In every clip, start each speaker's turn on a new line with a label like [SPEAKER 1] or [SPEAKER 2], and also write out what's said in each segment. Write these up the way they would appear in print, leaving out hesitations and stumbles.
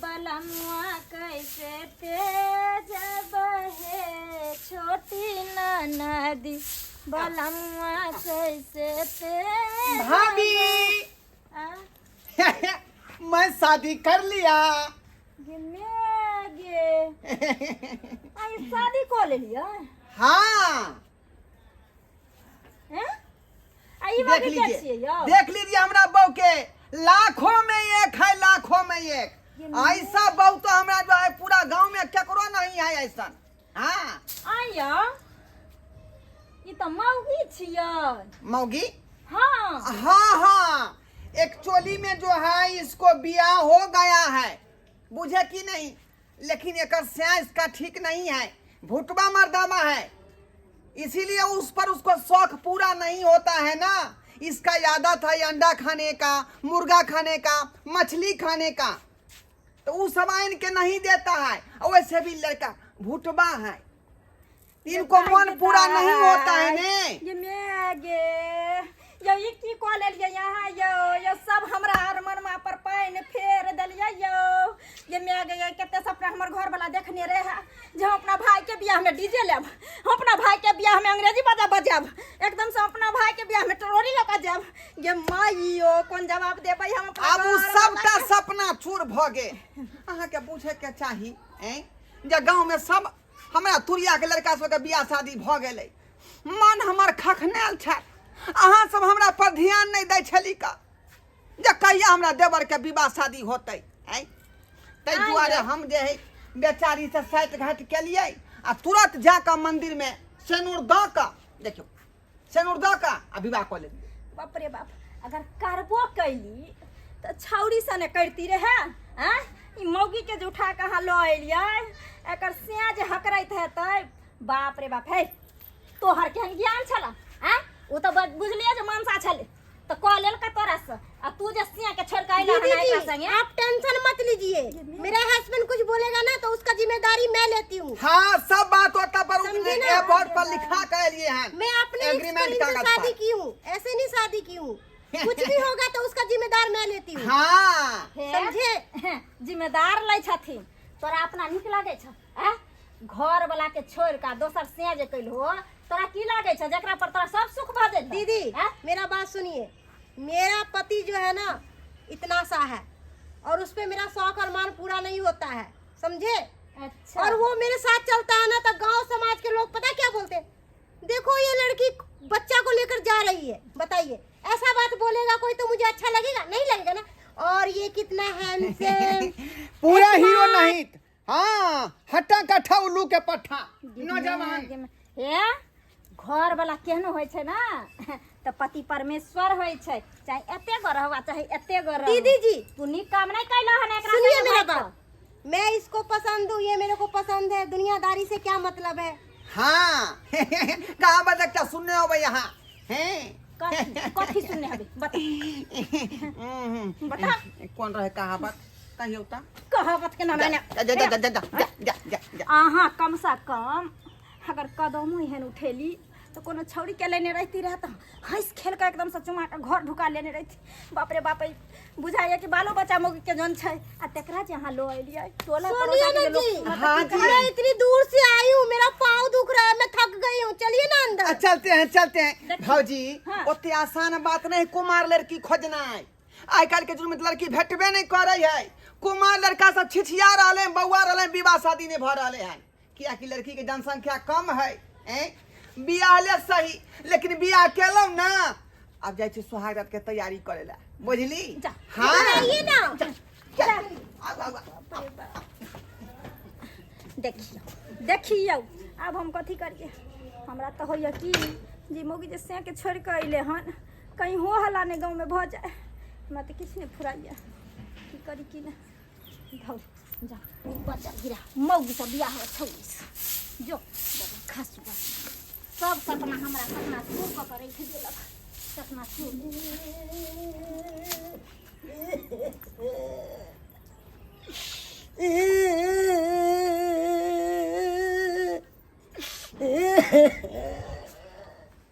[SPEAKER 1] बलमुआ कैसे तेज बहे छोटी नदी बलमुआ कैसे तेज
[SPEAKER 2] भाभी
[SPEAKER 1] आ,
[SPEAKER 2] मैं शादी कर लिया।
[SPEAKER 1] गे मैं गे आई शादी कऽ लेलियै?
[SPEAKER 2] हाँ।
[SPEAKER 1] हैं? आ ई
[SPEAKER 2] देख
[SPEAKER 1] बाबी के
[SPEAKER 2] लीजिए
[SPEAKER 1] छियै यौ?
[SPEAKER 2] देख लीजिए, हमरा बहू के लाखों में एक है, लाखों में एक।
[SPEAKER 1] ये नहीं।
[SPEAKER 2] ऐसा बहू तो हमरा जो है पूरा गांव में केकरो नहीं है ऐसा। हाँ।
[SPEAKER 1] आइ यौ, ई तऽ मौगी छियै।
[SPEAKER 2] मौगी?
[SPEAKER 1] हाँ।
[SPEAKER 2] हाँ, एक्चुअली में जो है इसको बियाह हो गया है, बुझे कि नहीं, लेकिन एक इसका ठीक नहीं है, भुटवा मर्दामा है, इसीलिए उस पर उसको शौक पूरा नहीं होता है ना। इसका आदत है अंडा खाने का, मुर्गा खाने का, मछली खाने का, तो वो सब आइन के नहीं देता है। और वैसे भी लड़का भुटवा है, इनको मन पूरा नहीं होता है ने।
[SPEAKER 1] ये मैं गे यौ, ई की कऽ लेलियै यहाँ यौ? यौ, सब हमरा अरमनमा पर पानि फेर देलियै यौ। ये मैं गे, कते सपना हमर घर वाला देखने रहे जे हम अपना भाई के बियाह में डीजे लेब, हम अपना भाई के बियाह में अंग्रेजी बाजा बजायब, एकदम से अपना भाई के बियाह में ट्रोली लऽ कऽ जायब। गे माइयो, कोन जवाब देबै हम अपना
[SPEAKER 2] आब उ
[SPEAKER 1] घरवला
[SPEAKER 2] सबटा
[SPEAKER 1] के?
[SPEAKER 2] सपना चूर भऽ गेल। अहाँके बुझे के चाही ऐं जे गाँव में सब हमरा तुरिया के लड़का सबके बियाह शादी भऽ गेलै, मन हमर खखनायल छल। अहाँ सब हमरा पर ध्यान नहि दै छली का जे कहिया हमरा देवर के विवाह शादी होतै ऐं, ताहि
[SPEAKER 1] आइ
[SPEAKER 2] दुआरे
[SPEAKER 1] यौ।
[SPEAKER 2] हम जे है बेचारी से साटि घाटि केलियै आ तुरंत जाकऽ मंदिर में सेनुर दऽ कऽ, देखियौ, सेनुर दऽ कऽ आ विवाह कऽ लेलियै।
[SPEAKER 1] बाप रे बाप, अगर करबो कैली तऽ छौड़ी सने करती रहे। आँय, ई मौगी के जे उठा कऽ अहाँ लऽ एलियै, एकर सिया जे हकरैत हेतै, बाप रे बाप। हे, तोहर केहन ज्ञान छल? आँय, ओ तऽ बुझलियै जे मनसा छलै तऽ कऽ लेलकै तोरा से, आ तू जे सिया के छोड़ के अइला
[SPEAKER 3] दीदी
[SPEAKER 1] हन एकरा
[SPEAKER 3] जी
[SPEAKER 1] संगे।
[SPEAKER 3] आप टेंशन मत लीजिए, मेरा हस्बैंड कुछ बोलेगा ना तो उसका जिम्मेदारी मैं लेती हूँ।
[SPEAKER 2] हाँ, सब बात होता पर
[SPEAKER 3] समझे ना?
[SPEAKER 2] बोर्ड पर लिखा के लिए हैं
[SPEAKER 3] मैं अपने रिस्क पर
[SPEAKER 2] एग्रीमेंट
[SPEAKER 3] इनसे
[SPEAKER 2] कागज
[SPEAKER 3] शादी
[SPEAKER 2] पर।
[SPEAKER 3] की हूँ, ऐसे नहीं शादी की हूँ। कुछ भी होगा तो उसका जिम्मेदार मैं लेती हूँ।
[SPEAKER 2] हाँ।
[SPEAKER 1] हे,
[SPEAKER 3] समझे?
[SPEAKER 1] जिम्मेदार लै छथिन। तोरा अपना नीक लागै छौ? आँय, घर वाला के छोड़ के दोसर से जे कैलहो, तोरा की लागै छौ जकरा पर तोरा सब सुख भऽ जेतौ?
[SPEAKER 3] दीदी,
[SPEAKER 1] आँय?
[SPEAKER 3] मेरा बात सुनिए, मेरा पति जो है ना इतना सा है और उस पे मेरा शौक और मान पूरा नहीं होता है, समझे?
[SPEAKER 1] अच्छा।
[SPEAKER 3] और वो मेरे साथ चलता है ना तो गांव समाज के लोग पता क्या बोलते हैं, देखो ये लड़की बच्चा को लेकर जा रही है। बताइए, ऐसा बात बोलेगा कोई तो मुझे अच्छा लगेगा? नहीं लगेगा ना। और ये कितना हैंडसम
[SPEAKER 2] पूरा हीरो नहीं, हाँ, हट्टा कट्ठा उल्लू के पट्ठा नौजवान।
[SPEAKER 1] हे, घर वाला केहनो होइ छै ना तऽ पति परमेश्वर होइ छै, चाहे एते गो रहू आ चाहे एते गो रहू।
[SPEAKER 3] दीदी जी।
[SPEAKER 1] तू नीक काम नहीं कैलह हन एकरा
[SPEAKER 3] सुनिए
[SPEAKER 1] संगे
[SPEAKER 3] मेरा
[SPEAKER 1] भागि कऽ।
[SPEAKER 3] बात, मैं इसको पसंद हूँ, ये मेरे को पसंद है, दुनियादारी से क्या मतलब है?
[SPEAKER 2] हाँ, कहावत एकटा सुनने होबै यहाँ हैं।
[SPEAKER 1] कथी कथी सुनने हबे, बता। बता।
[SPEAKER 2] कोन रहे कहावत, कहियौ तऽ।
[SPEAKER 1] कहावत के नाम
[SPEAKER 2] जा जा जा जा जा जा जा जा जा।
[SPEAKER 1] अहाँ कम से कम अगर कदमो एहन उठेली तऽ कोनो छौड़ी के लेने रहती रहे तऽ हँसि खेल कऽ एकदम से चुमा कऽ घर ढुका लेने रहती। बाप रे बाप, ई बुझाइए कि बालो बच्चा मौगी के जन छै, आ तेकरा जे अहाँ लऽ एलियै टोला
[SPEAKER 3] सुनिए
[SPEAKER 1] पड़ोसा के
[SPEAKER 3] ना
[SPEAKER 1] जे लोक
[SPEAKER 3] जी।
[SPEAKER 1] सुनत
[SPEAKER 2] हाँ
[SPEAKER 1] की
[SPEAKER 2] जी।
[SPEAKER 1] कहत?
[SPEAKER 3] मैं इतनी दूर से आई हूँ, मेरा पाँव दुख रहा है, मैं थक गई हूँ, चलिए ना अंदर।
[SPEAKER 2] चलते हैं, चलते हैं।
[SPEAKER 1] देखिए।
[SPEAKER 2] भौजी,
[SPEAKER 1] हाँ।
[SPEAKER 2] ओते आसान बात नहीं कुमार लड़की खोजनाइ। आइ काल्हि के जुग में लड़की भेटबे नहीं करे है। कुमार लड़का सब छिछिया रहले हैं, बौआ रहले हैं, विवाह शादी नहीं भऽ रहले हैं, कियाकि लड़की के जनसंख्या कम है। हैं, बियाह ले सही, लेकिन बियाह केलहुँ ना, आब जाइ छी सुहाग रात के तैयारी करे ला, बुझली?
[SPEAKER 1] जा।
[SPEAKER 2] हाँ।
[SPEAKER 3] इधर आइए ना।
[SPEAKER 2] चल, चल, आउ, आउ, आउ।
[SPEAKER 1] देखियौ, देखियौ, आब हम कथी करियै? हमरा तऽ होइए कि जे मौगी जे सेके छोड़ि कऽ अयलै हन, कहीं हो हल्ला नहि गाँवमे भऽ जाय। हमरा तऽ किछु नहि फुराइए, की करी की नहि। धौ जा, बच्चा गिरा मौगी सब बियाह हो छौड़ी जो बाबा खासू बा। सब सपना हमरा सपना चूर कऽ के राखि देलक, सपना चूर।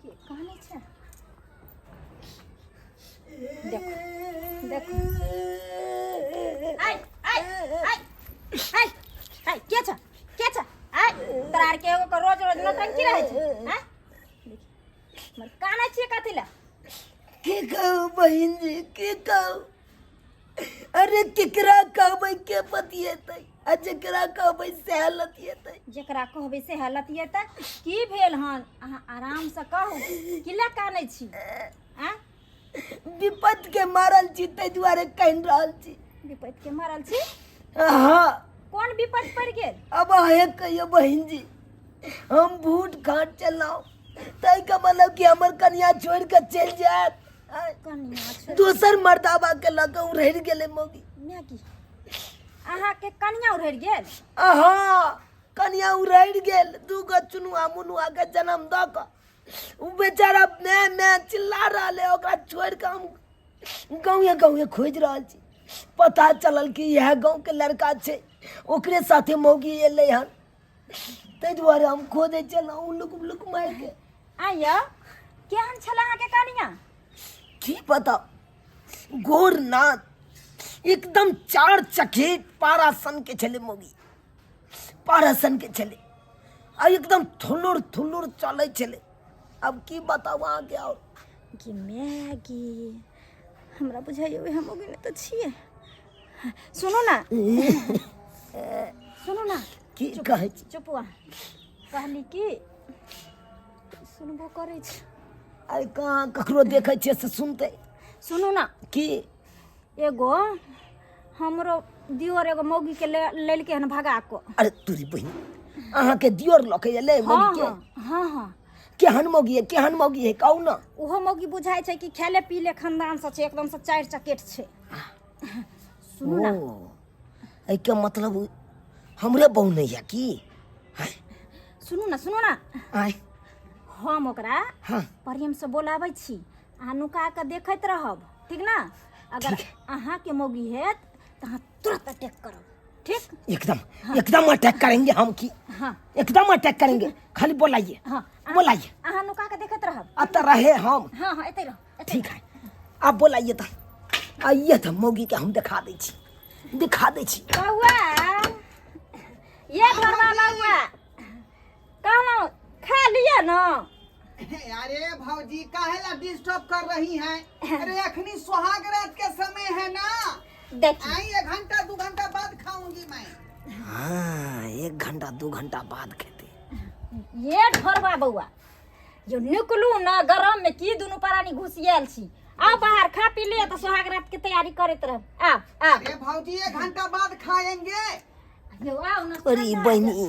[SPEAKER 1] के कहने छै? देखो देखो, आइ आइ आय आय आय के छ के छ आय तोरा आर के एगो के रोज रोज नौटंकी रहै छै आय मर कानै छियै कथी लए
[SPEAKER 4] की कहू बहिन जी की कहू अरे केकरा कहबै के बतियेतै आ जेकरा कहबै सएह लतियेतै
[SPEAKER 1] जेकरा कहबै से लतियेतै की भेल हन अहाँ आरामसँ कहू की लए कानै छी आँय
[SPEAKER 4] विपत के मारल छी ताहि दुआरे कानि रहल छी
[SPEAKER 1] विपत के मारल छी
[SPEAKER 4] हाँ
[SPEAKER 1] कोन विपत पड़ि गेल
[SPEAKER 4] अब अहें कहियो बहिन जी हम भूट खाट चलाऊ ताहिके मतलब कि हमर कनिया छोड़ि कऽ चलि जायत आँय,
[SPEAKER 1] कनिया छोड़ि
[SPEAKER 4] दोसर मर्दाबा के लऽ कऽ उड़ि गेलै मौगी
[SPEAKER 1] माय की अहाँके कनिया उड़ि गेल
[SPEAKER 4] अहाँ कनिया उड़ि गेल दू गो चुनुआ मुनुआ के जन्म दऽ कऽ ओ बेचारा मैं मैं चिल्ला रहल है ओकरा छोड़ि कऽ हम गाँवे गाँवे खोजि रहल छी पता चलल कि इएह गाँवके लड़का छै ओकरे साथे मौगी एलै हन ताहि दुआरे हम खोजै छलहुँ उलुक उलुक मारिके
[SPEAKER 1] आइयो केहन छल अहाँके कनिया
[SPEAKER 4] की पता गोर नाथ एकदम चार चखेट पारा सन के छलै मौगी पारा सन के छलै आ एकदम थुलुर थुलुर चलै छलै आब की बताउ अहाँके आओर
[SPEAKER 1] गे मैगी हमरा बुझाइए वएह मौगी नहि तऽ छियै सुनू ना सुनू ना
[SPEAKER 4] की कहै छी
[SPEAKER 1] चुप अहाँ कहली कि सुनबो करै छी
[SPEAKER 4] अरे कहाँ ककरो देखै छियै से सुनतै
[SPEAKER 1] सुनू ना
[SPEAKER 4] की
[SPEAKER 1] एगो हमरो दियोर एगो मौगीके ले लेलकै हन भगा कऽ
[SPEAKER 4] अरे तोरी बहिन अहाँके दियोर लऽ के एलै
[SPEAKER 1] हँ
[SPEAKER 4] मौगी के
[SPEAKER 1] हँ हँ हँ
[SPEAKER 4] केहन मौगी है केहन मौगी है कहू ना
[SPEAKER 1] ओहो मौगी बुझाइ छै कि खेले पीले खानदानसँ छै एकदमसँ चारि चकेट छै सुनू ना
[SPEAKER 4] ओ एहिके मतलब हमरे बहु नहि यऽ की आँय
[SPEAKER 1] सुनू ना सुनू ना
[SPEAKER 4] आँय
[SPEAKER 1] हम ओकरा
[SPEAKER 4] हाँ
[SPEAKER 1] प्रेमसँ बोलाबै छी अहाँ नुका कऽ देखैत रहब ठीक ना अगर अहाँके मौगी हेत तऽ अहाँ तुरंत अटैक करब ठीक
[SPEAKER 4] एकदम एकदम अटैक करेंगे हम की
[SPEAKER 1] हाँ
[SPEAKER 4] एकदम अटैक करेंगे खाली बोलाइए
[SPEAKER 1] हाँ
[SPEAKER 4] बोलाइए
[SPEAKER 1] अहाँ नुका कऽ देखैत रहब
[SPEAKER 4] अतः रहे हम
[SPEAKER 1] हाँ हाँ एतै रहू एतै
[SPEAKER 4] ठीक है आप बोलाइए तो आइए तो मौगी के हम दिखा दै छी दिखा दै छी
[SPEAKER 1] बौआ ये घरवा बौआ कहलहुँ खा लिअ न
[SPEAKER 2] अरे भौजी काहे ला डिस्टर्ब कर रही हैं अरे अखनी सुहाग रात के समय है ना
[SPEAKER 1] देखी
[SPEAKER 2] आई एक घंटा दो घंटा बाद खाऊंगी मैं
[SPEAKER 4] हाँ एक घंटा दू घंटा बाद खेते
[SPEAKER 1] ये घरवा बौआ जो निकलू न गरम में की दुनू प्राणी घुसियाल छी आओ बाहर खा पी लिअ तऽ सोहाग रात के तैयारी करैत रहब आओ आओ
[SPEAKER 2] अरे भौजी एक घंटा बाद खाएंगे
[SPEAKER 1] यौ आओ न
[SPEAKER 4] अरे बहिनी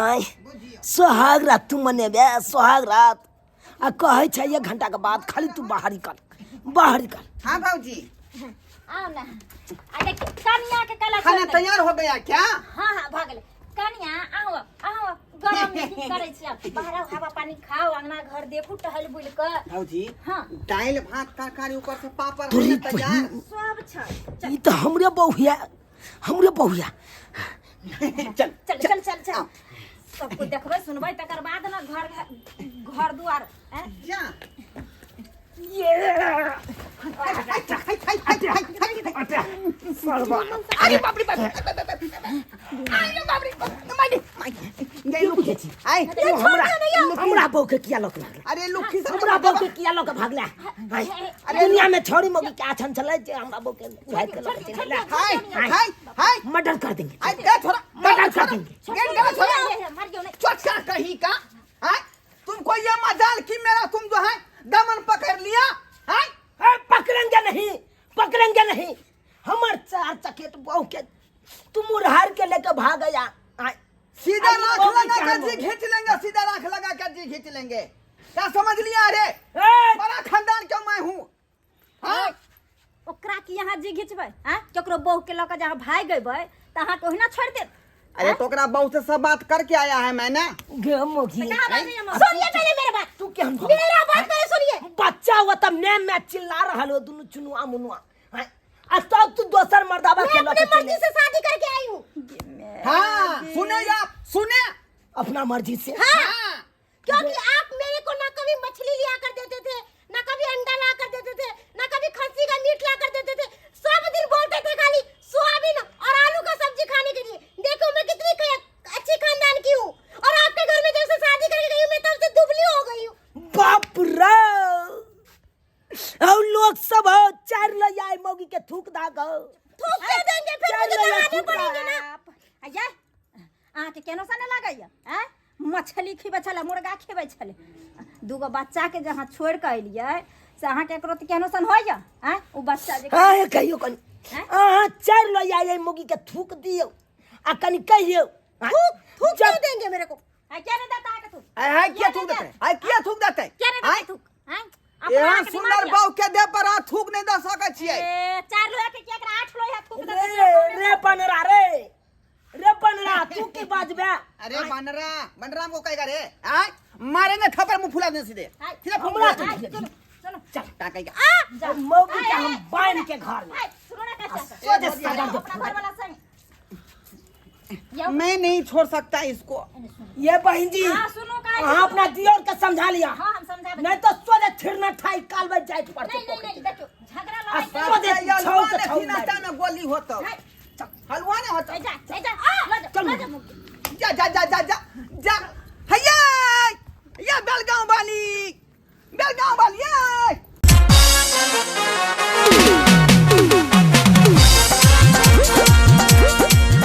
[SPEAKER 4] आँय
[SPEAKER 2] बुझियो
[SPEAKER 4] सोहाग रात तू मनेबे सोहाग रात आ कहै छै एक घंटा के बाद खाली तू बाहर निकल बाहर निकल
[SPEAKER 2] हाँ भौजी
[SPEAKER 1] आओ न आ देखियौ कनिया के कला
[SPEAKER 2] खाना तैयार हो गया क्या
[SPEAKER 1] हाँ हाँ भऽ गेलै कनिया आओ आओ गरम में की करै छी आब बाहर आउ हवा पानी खाओ अंगना घर देखू टहल बुलि कऽ
[SPEAKER 2] भौजी
[SPEAKER 1] हाँ
[SPEAKER 2] दाल भात तरकारी ऊपर से पापड़
[SPEAKER 4] तोरी
[SPEAKER 2] है ना तैयार
[SPEAKER 4] बहिन
[SPEAKER 1] सब छै
[SPEAKER 4] ई तऽ हमरे बहुया हमरे बहुया
[SPEAKER 2] चल
[SPEAKER 1] चल चल चल चल सब कुछ देखबै सुनबै तकर बाद ने घर घर दुआर ऐं?
[SPEAKER 2] जा अरे बाप रे बाप अरे बाप रे बाप माय माय
[SPEAKER 4] की बुझै छी
[SPEAKER 2] आय
[SPEAKER 4] तू हमरा हमरा बहू के किया लऽ के भागला
[SPEAKER 2] अरे लुखी से
[SPEAKER 4] हमरा बहू के किया लऽ के भागला आँय, दुनिया में छोड़ी मौगी के आछन चले जे हमरा बहू के उठाइ के लऽ के चलि गेला।
[SPEAKER 2] हाय हाय हाय
[SPEAKER 4] मर्डर कर देंगे
[SPEAKER 2] आय दे छोड़ा
[SPEAKER 4] मर्डर कर देंगे
[SPEAKER 2] गेट गला छोड़ा
[SPEAKER 1] मारियौ नहि
[SPEAKER 2] चोट कहीं का हाय तुमको ये मजाल की मेरा तुम जो है दामन पकड़ लिया हाय
[SPEAKER 4] ए, पकड़ेंगे नहीं पकड़ेंगे नहीं हमर चार चकेट बहू के तुम उड़हार के लेके भाग गया आय,
[SPEAKER 2] सीधा
[SPEAKER 4] अरे
[SPEAKER 2] राख
[SPEAKER 4] बहू
[SPEAKER 2] लगा
[SPEAKER 4] क्या
[SPEAKER 2] कर जी
[SPEAKER 4] बोले?
[SPEAKER 2] खींच लेंगे सीधा राख लगा कर जी खींच लेंगे क्या समझ लिया अरे
[SPEAKER 4] ए,
[SPEAKER 2] बड़ा खानदान क्यों मैं हूँ हाँ
[SPEAKER 1] ओकरा की अहाँ जी घिचबै आँय केकरो बहू के लऽ कऽ जे अहाँ भागि गेबै तऽ अहाँके ओहिना छोड़ि देत
[SPEAKER 2] अरे तो ओकरा बहू से सब बात करके आया है मैंने
[SPEAKER 4] गे मोगी
[SPEAKER 1] कहाँ बाजैए मौसी?
[SPEAKER 3] सुनिए पहले मेरा बात
[SPEAKER 4] तू केहन भऽ
[SPEAKER 3] मेरा बात पहले सुनिए
[SPEAKER 4] बच्चा हुआ तब मैं मैं चिल्ला रहल हो दुनू चुनुआ मुनुआ आँय, आ तब तू दोसर मर्दाबा
[SPEAKER 3] मैं
[SPEAKER 4] के लऽ
[SPEAKER 3] अपने
[SPEAKER 4] के
[SPEAKER 3] मर्जी
[SPEAKER 4] चले
[SPEAKER 3] से शादी करके आई हूँ
[SPEAKER 2] हाँ सुने आप सुने
[SPEAKER 4] अपना मर्जी से
[SPEAKER 3] हाँ क्योंकि आप मेरे को ना कभी मछली लिया कर देते थे, ना कभी अंडा ला कर देते थे, ना कभी खस्सी का मीट ला कर देते थे। सब दिन बोलते थे खाली सोयाबीन और आलू का बोलने पड़ेंगे ना।
[SPEAKER 1] बाप। आ ये अहाँके केनो सा नहि लागैया आँय मछली खिबै छलै मुर्गा खिबै छलै दूगो बच्चाके जे अहाँ छोड़ि कऽ एलियै से अहाँके एकरो तऽ केहनो सन होइया आँय ओ बच्चा जे
[SPEAKER 4] अहाँ कहियौ कनि
[SPEAKER 1] हैं?
[SPEAKER 4] अहाँ चारि लोहिया एहि मौगी के थूक दियौ आ कनि कहियौ
[SPEAKER 3] थूक थूक
[SPEAKER 4] जब-
[SPEAKER 3] क्यों देंगे मेरे को
[SPEAKER 1] आय क्या नहीं देता अहाँके थूक
[SPEAKER 2] आय हाय किया थूक देते आय किया थूक देते
[SPEAKER 1] क्या नहीं
[SPEAKER 2] आय
[SPEAKER 1] देता थूक आँय अपना
[SPEAKER 2] एहन
[SPEAKER 1] अहाँके
[SPEAKER 2] सुंदर
[SPEAKER 1] दिमाग यऽ।
[SPEAKER 2] बाऊ के देह पर अहाँ थूक नहीं दऽ सकै छियै
[SPEAKER 1] ए, चारि लोहिया के किया एकरा आठ लोहिया थूक देतै
[SPEAKER 4] रे रे बनरा रे रे बनरा तू की बाजबे
[SPEAKER 2] अरे बनरा बनरा हमको कहेगा रे आय मारेंगे थप्पड़ मुंह फुला देंगे सीधे
[SPEAKER 1] आय,
[SPEAKER 2] सीधा मुंह
[SPEAKER 4] हमरा
[SPEAKER 2] फुला
[SPEAKER 1] आय,
[SPEAKER 2] देंगे।
[SPEAKER 1] सुनो सुनो
[SPEAKER 4] चल
[SPEAKER 2] टाका
[SPEAKER 1] आ जा
[SPEAKER 4] मौगी के
[SPEAKER 1] आय,
[SPEAKER 4] हम
[SPEAKER 1] आय,
[SPEAKER 4] बांध के घर में
[SPEAKER 1] आय, सुनो ना कैसे
[SPEAKER 4] आ, सोझे सगा के
[SPEAKER 1] अपना घर वाला संग यौ,
[SPEAKER 2] मैं नहीं छोड़ सकता इसको
[SPEAKER 4] ये बहन जी
[SPEAKER 1] हाँ, सुनो का
[SPEAKER 4] अहाँ अपना दियोर के समझा लिया
[SPEAKER 1] हाँ हम समझाबै
[SPEAKER 4] नहीं तो सोझे छिड़ना ठाई काल में जाए पड़ते
[SPEAKER 1] नहीं नहीं नहीं देखियो झगड़ा
[SPEAKER 4] आ,
[SPEAKER 1] लड़ाई
[SPEAKER 4] सोझे
[SPEAKER 2] ये
[SPEAKER 4] छौ
[SPEAKER 2] हलवा
[SPEAKER 4] के
[SPEAKER 2] ने
[SPEAKER 4] छौ
[SPEAKER 2] सीना
[SPEAKER 4] मारि।
[SPEAKER 2] में गोली होतो
[SPEAKER 1] नहीं,
[SPEAKER 2] हलवा ने होतो
[SPEAKER 1] ले जा ले जा ले जा
[SPEAKER 4] चल।
[SPEAKER 1] ले जा मुक्ति
[SPEAKER 2] जा जा जा जा जा जा हैया या बेलगांव वाली बेलगांव वाली ये